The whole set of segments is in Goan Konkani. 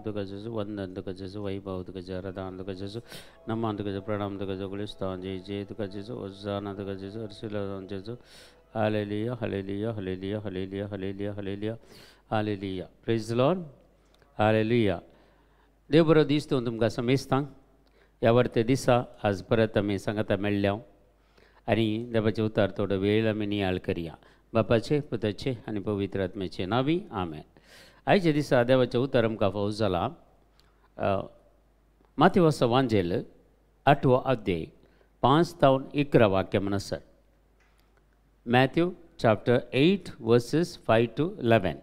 तुका जेजू, वंदन तुका जेजू, वैभव तुका जेजू, आराधना तुका जेजू, नमन तुका जेजू, प्रणाम तुका जेजू, गुलिस्तान जय जय तुका जेजू, ओजाना तुका जेजू, अर्सिला जेजू. Hallelujah, hallelujah, hallelujah, hallelujah, hallelujah, hallelujah, hallelujah. Praise the Lord, hallelujah. देव बरो दीस तूं तुमकां समेस्तांक ह्या वर्ते दिसा आज परत आमी सांगाता मेळ्ळ्या आनी देवाचें उतार थोडो वेळ आमी नियाळ करया. बापाचे, पुताचे आनी पवित्र आत्म्याचे नांवी आमेन. आयच्या दिसा देवाचें उतर आमकां फावो जाला माथेवाचो वांजेल 8वो अध्याय 5 तावन 11 वाक्य म्हण आसा. Matthew chapter 8 verses 5 to 11.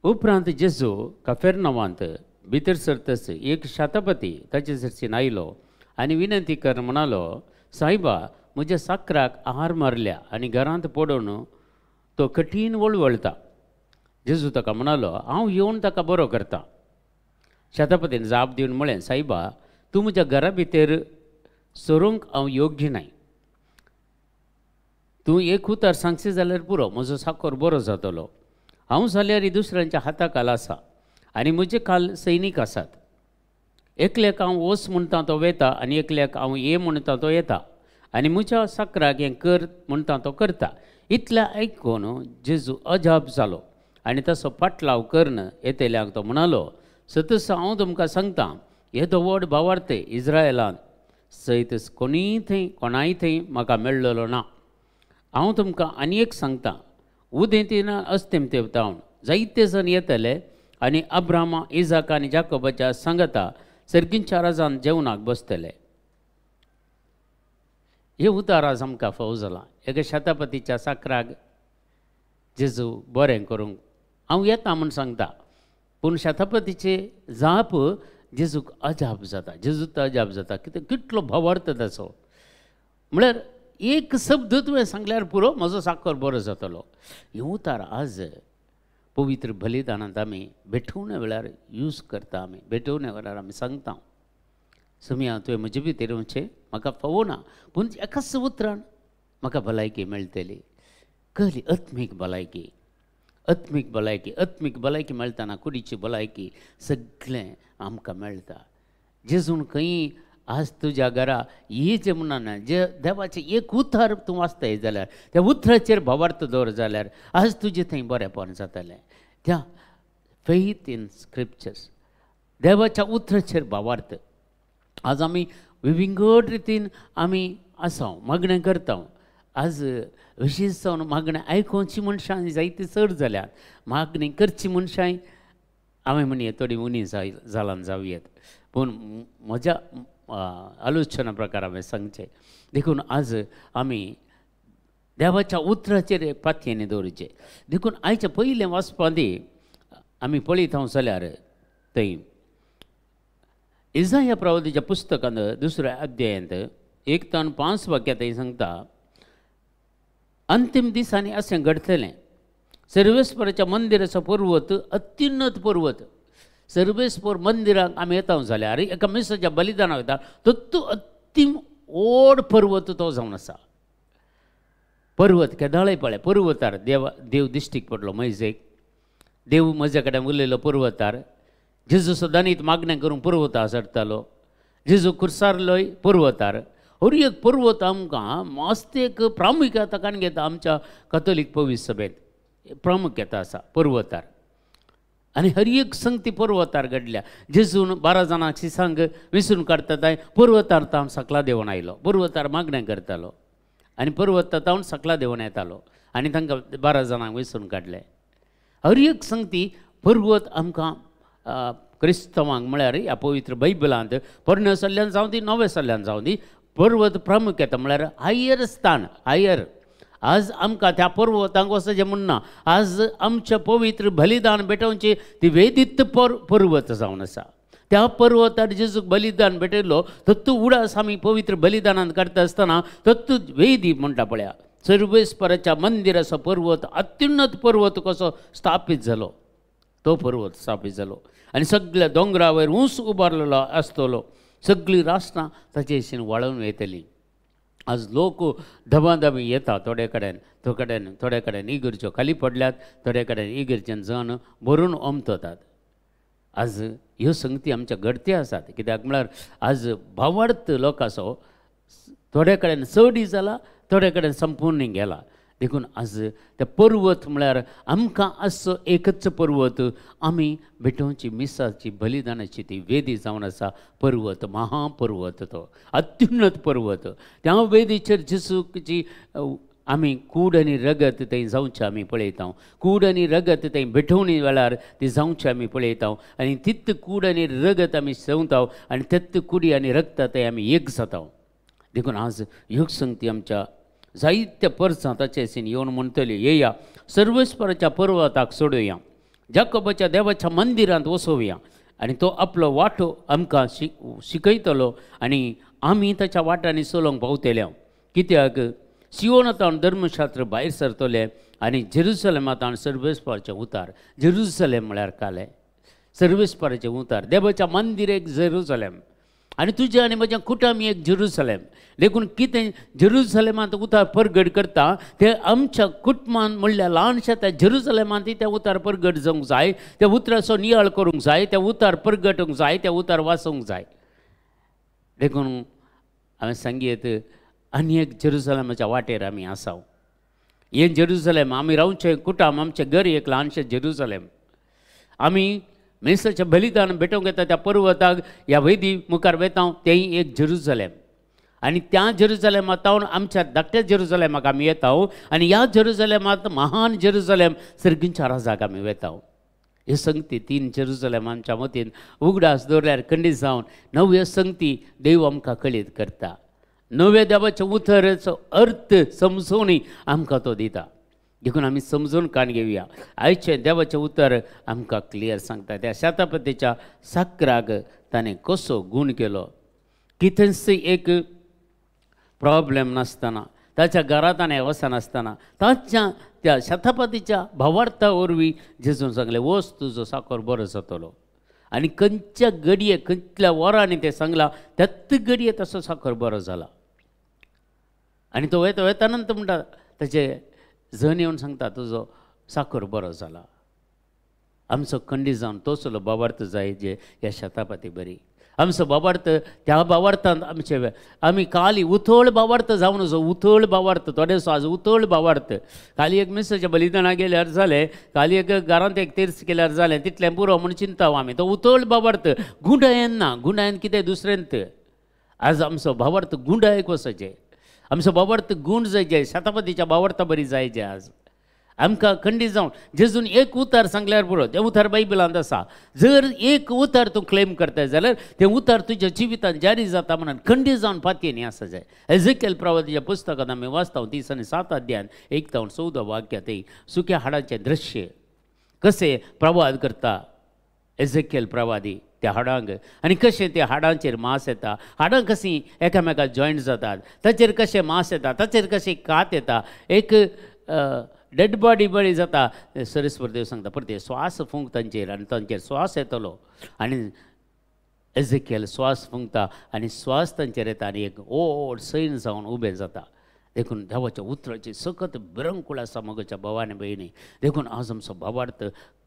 उपरांत जेजू कफेरनावांत भितर सरतच एक शतपती ताचे सरशीन आयलो आनी विनंती कर म्हणालो, सायबा, म्हज्या साकराक आहार मारल्या आनी घरांत पडून तो कठीण वळवळटा. जेजू ताका म्हणालो, हांव येवन ताका बरो करता. शतपतीन जाप दिवन म्हळें, सायबा, तूं म्हज्या घरा भितर सरूंक हांव योग्य न्हय. तूं एक उतर सांगशी जाल्यार पुरो, म्हजो साकर बरो जातलो. हांव जाल्यार दुसऱ्यांच्या हाता खाला आसा आनी म्हजे खाल सैनीक आसात. एकल्याक हांव वच म्हणटा तो वेता आनी एकल्याक हांव ये म्हणटा तो येता आनी म्हज्या साकराक हें कर म्हणटा तो करता. इतलें आयकून जेजू अजाप जालो आनी तसो पाटलाव करून येतल्यांक तो म्हणालो, सतस हांव तुमकां सांगता, येदो व्हड भावार्थ इस्रायलांत सयत कोणीय थंय कोणाय थंय म्हाका मेळ्ळलो ना. हांव तुमकां आनी एक सांगता, उदेंतीन अस्तेमते जावन जायते जण येतले आनी अब्रामा, इजाक आनी जाकोबाच्या सांगता सर्गींच्या राजान जेवणाक बसतले. हे उतार आज आमकां फावो जाला. एका शतपतीच्या साकराक जेजू बरें करूंक हांव येता म्हूण सांगता, पूण शतपतीचे जाप जेजूक अजाप जाता. जेजूक अजाप जाता कितें कितलो भावार्थ ताचो. म्हळ्यार एक शब्द तुवें सांगल्यार पुरो, म्हजो साकर बरो जातलो. हे उतार आज पवित्र बलिदानांत आमी भेटवणे वेळार यूज करता. आमी भेटवणे वेळार आमी सांगता, समिया तुवें म्हजे भितर येवचें म्हाका फावना, पूण एकाच उतरान म्हाका भलायकी मेळटली. कहली आत्मीक भलायकी, आत्मीक भलायकी, आत्मीक भलायकी मेळटना कुडीची भलायकी सगळें आमकां मेळटा. जेजून खंय आज तुज्या घरा ही जें म्हणना जे देवाचें एक उतर तूं वाचताय जाल्यार त्या उतराचेर भावार्थ दवर जाल्यार आज तुजें थंय बरेंपण जातलें. त्या फेथ इन स्क्रिप्चर्स, देवाच्या उतराचेर भावार्थ. आज आमी विविंगड रितीन आमी आसा, मागणें करता. आज विशेश जावन मागणें आयकोवची मनशां जायती चड जाल्यार मागणी करची मनशां हांवें म्हणये थोडी उणी जालान जावं येत, पूण म्हज्या आलोचना प्रकार हांवें सांगचें. देखून आज आमी देवाच्या उतराचेर पातयेन दवरचें. देखून आयच्या पयलें वाचपा आदी आमी पळयत हांव जाल्यार थंय इजाया प्रवादीच्या पुस्तकांत 2 अध्यायांत 1 तान 5 वाक्यां थंय सांगता, अंतीम दिसांनी अशें घडटलें, सर्वेस्पराच्या मंदिराचो पर्वत अत्युन्नत पर्वत. सर्वेस्पर मंदिराक आमी येता जाल्यार एका मिसाच्या बलिदानाक वता तो अत्तीम व्हड पर्वत तो जावन आसा. पर्वत केदाळय पळय पर्वतार देव दिश्टीक पडलो मैजेक. देव म्हज्या कडेन उलयलो पर्वतार. जेजू सदांनीत मागणें करूंक पर्वतार चडटालो. जेजू खुर्सारलोय पर्वतार. हर एक पर्वत आमकां मस्त एक प्रामुख्यता काडून घेता. आमच्या कथोलीक पवित्र सभेंत प्रामुख्यता आसा पर्वतार. आनी हर एक संगती पर्वतार घडल्या. जेजून 12 जाणांक शिसांक विसरून काडटा थंय पर्वतार तावन सकला देंवन आयलो. पर्वतार मागणें करतालो आनी पर्वता तावन सकला देंवन येतालो आनी तांकां 12 जाणांक विसरून काडले. हर एक संगती पर्वत आमकां क्रिस्तांवांक म्हळ्यार ह्या पवित्र बायबलांत पोरण्या सल्ल्यान जावं दी, नव्या सल्ल्यान जावं दी, पर्वत प्रामुख्यता म्हळ्यार हायर स्थान, हायर. आज आमकां त्या पर्वतांक वचचें म्हण ना. आज आमचें पवित्र बलिदान भेटोवचें ती वेदीत पर्वत जावन आसा. त्या पर्वतार जेजूक बलिदान भेटयलो तत्तू उडास आमी पवित्र बलिदानान काडटा आसतना तत्तू वेदी म्हणटा पळया. सर्वेस्पराच्या मंदिराचो पर्वत अत्युन्नत पर्वत कसो स्थापीत जालो, तो पर्वत स्थापीत जालो आनी सगळ्या दोंगरा वयर ऊंच उबारलेलो आसतलो. सगळीं राष्ट्रां ताचे भशेन वळोवन वयतलीं. आज लोक धबाधबी येता थोडे कडेन, थोडे कडेन इगर्ज्यो खाली पडल्यात, थोडे कडेन इगर्जेन जण भरून ओमततात. आज ह्यो संगती आमच्या घडती आसात. कित्याक म्हळ्यार आज भावार्थ लोकांचो थोड्या कडेन चडय जाला, थोड्या कडेन संपूर्ण गेला. देखून आज ते पर्वत म्हळ्यार आमकां आसचो एकच पर्वत, आमी भेटोवची मिसाची बलिदानाची ती वेदी जावन आसा. पर्वत महापर्वत, तो अत्युन्नत पर्वत. त्या वेदीचेर जेजूची आमी कूड आनी रगत थंय जावचें आमी पळयता. कूड आनी रगत थंय भेटवणी वेळार ती जावचें आमी पळयता आनी तित कूड आनी रगत आमी सेवता आनी तेत्त कुडी आनी रगता थंय आमी एक जाता. देखून आज योग संगती आमच्या जायत्या परसां ताचे सीन येवन म्हणटली, येया सर्वेस्पराच्या पर्वताक सोडुया, जाकोबाच्या देवाच्या मंदिरांत वसोवया आनी तो आपलो वांटो आमकां शिकयतलो आनी आमी ताच्या वाटांनी चलोवंक पावतले. कित्याक सियोनांत धर्मशास्त्र भायर सरतले आनी जेरुसलेमांत सर्वेस्पराचें उतार. जेरुसलेम म्हळ्यार कालें सर्वेस्पराचें उतार, देवाच्या मंदिर एक जेरुसलेम आनी तुजें आनी म्हजें कुटुंब एक जेरुसलेम. देखून कितें जेरुसलेमांत उतार परगट करता तें आमच्या कुटुंबान म्हणल्यार ल्हानशा त्या जेरुसलेमांत त्या उतार परगट जावंक जाय, त्या उतराचो नियाळ करूंक जाय, त्या उतार परगटूंक जाय, त्या उतार वाचूंक जाय. देखून हांवें सांगीत आनी एक जेरुसलेमाच्या वाटेर आमी आसा. हें जेरुसलेम आमी रावचें कुटुंब, आमचें घर एक ल्हानशें जेरुसलेम. आमी मेसाचें बलिदान भेटोवंक येता त्या पर्वताक ह्या वेदी मुखार वेता तेंय एक जेरुसलेम. आनी त्या जेरुसलेमांत आमच्या धाकट्या जेरुसलेमाक आमी येता आनी ह्या जेरुसलेमांत महान जेरुसलेम सर्गींच्या राजाक आमी वेता. ह्यो संगती तीन जेरुसलेम आमच्या मतीन उगडास दवरल्यार खंडीत जावन नव्यो संगती देव आमकां कळीत करता. नव्या देवाच्या उतराचो अर्थ समजूनय आमकां तो दिता. देखून आमी समजून कान घेवया. आयचें देवाचें उतर आमकां क्लियर सांगता. त्या शतापतीच्या साकराक ताणें कसो गूण केलो, कितेंच एक प्रॉब्लेम नासतना, ताच्या घरा ताणें वचनासतना ताच्या त्या शतापतीच्या भावार्था वरवीं जेजून सांगलें, वच तुजो साकर बरो जातलो. आनी खंयच्या घडये खंयतल्या वरांनी तें सांगलां त्याच घडये तसो साकर बरो जाला. आनी तो वयता वयता नंतर म्हणटा ताचे जण येवन सांगता तुजो साकर बरो जाला. आमचो खंडीत जावन तसलो बाबार्थ जाय जे ह्या शतापती बरी. आमचो बाबार्थ त्या बाबार्थांत आमचे आमी काली उथळ बाबार्थ जावन असो उथळ बाबार्थ थोडेसो आज उथळ बाबार्थ. काली एक मिसाच्या बलिदाना गेल्यार जालें, काली एक घरांत एक तीर्थ केल्यार जालें, तितलें पुरो म्हूण चिंता आमी. तो उथळ बाबार्थ गुंडायन ना, गुंडायन कितें दुसरेंत. आज आमचो भावार्थ गुंडायक वचचें, आमचो बाबार्थ गूण जायचे, शतापतीच्या बाबार्था बरी जायचे. आज आमकां खंडीत जावन जेजून एक उतार सांगल्यार पुरो, तें उतार बायबलांत आसा. जर एक उतार तूं क्लेम करताय जाल्यार तें उतार तुज्या जिवितांत जारी जाता म्हणून खंडीत जावन पातयेनी आसा जाय. एझेकियल प्रवादीच्या पुस्तकांत आमी वाचता 30 आनी 7 अध्यायान 1 ते 14 वाक्या ते सुक्या हाडाचें दृश्य कशें प्रवाद करता एझेकियल प्रवादी त्या हाडांक आनी कशें त्या हाडांचेर मांस येता, हाडां कशीं एकामेकाक जॉयंट जातात, ताचेर कशें मांस येता, ताचेर कशें कात येता, एक डेड बॉडी बरी जाता. सरस्वर देव सांगता परते श्वास फूंक तांचेर आनी तांचेर श्वास येतलो. आनी एझेकियल श्वास फुंकता आनी श्वास तांचेर येता आनी एक ओड सैन जावन उबें जाता. देखून देवाच्या उतराची सकत बिरंकूळ आसा मगोच्या भावानी भयणी. देखून आज आमचो भावार्थ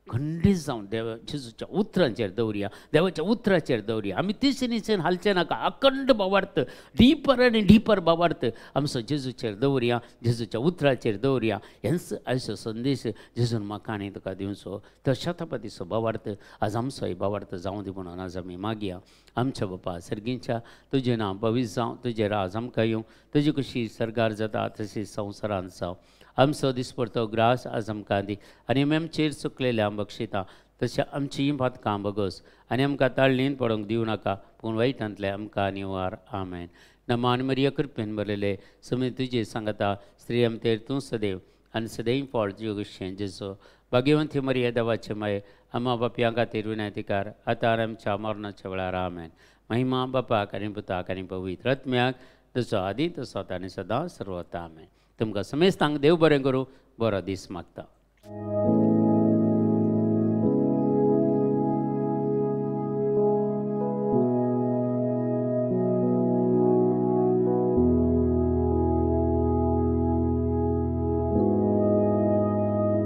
खंडीत जावन देव जेजूच्या उतरांचेर दवरया, देवाच्या उतराचेर दवरया. आमी तिशेन हालचें नाका. अखंड भावार्थ, डीपर आनी डीपर भावार्थ आमचो जेजूचेर दवरया, जेजूच्या उतराचेर दवरया. हेंच आयचो संदेश जेजून म्हाका आनी तुका दिवचो. तर शतापतीचो भावार्थ आज आमचोय भावार्थ जावं दी म्हणून आज आमी मागया. आमच्या बापा सर्गींच्या, तुजें नांव पवित्र जावं, तुजें राज आमकां येवं, तुजी कशी सरकार जाता तशी संवसारांत जावं. आमचो दिसपडतो ग्रास आज आमकां दी आनी आमी आमचेर चुकलेल्या बक्षिता तशें आमचीं पातकां बगस आनी आमकां ताळणीन पडोवंक दिवं नाका, पूण वायटांतलें आमकां निवार. आमेन. नमान मरिया, कृपेन बरयलें समी तुजे सांगता, स्त्री आमतेर तूं सदैव आनी सदैव फळ जिवशें जेजो. भाग्यवंती मरिया, देवाचे माये, आमा बापयां खातीर विनंतीकार आतां आमच्या मरणाच्या वेळार. आमेन. महिमा बापाक आनी पुताक आनी पवित्र आत्म्याक, जसो आदी तसो आतां आनी सदां सर्वता. आमेन. तुमकां समेस्तांक देव बरें करूं, बरो दीस मागता.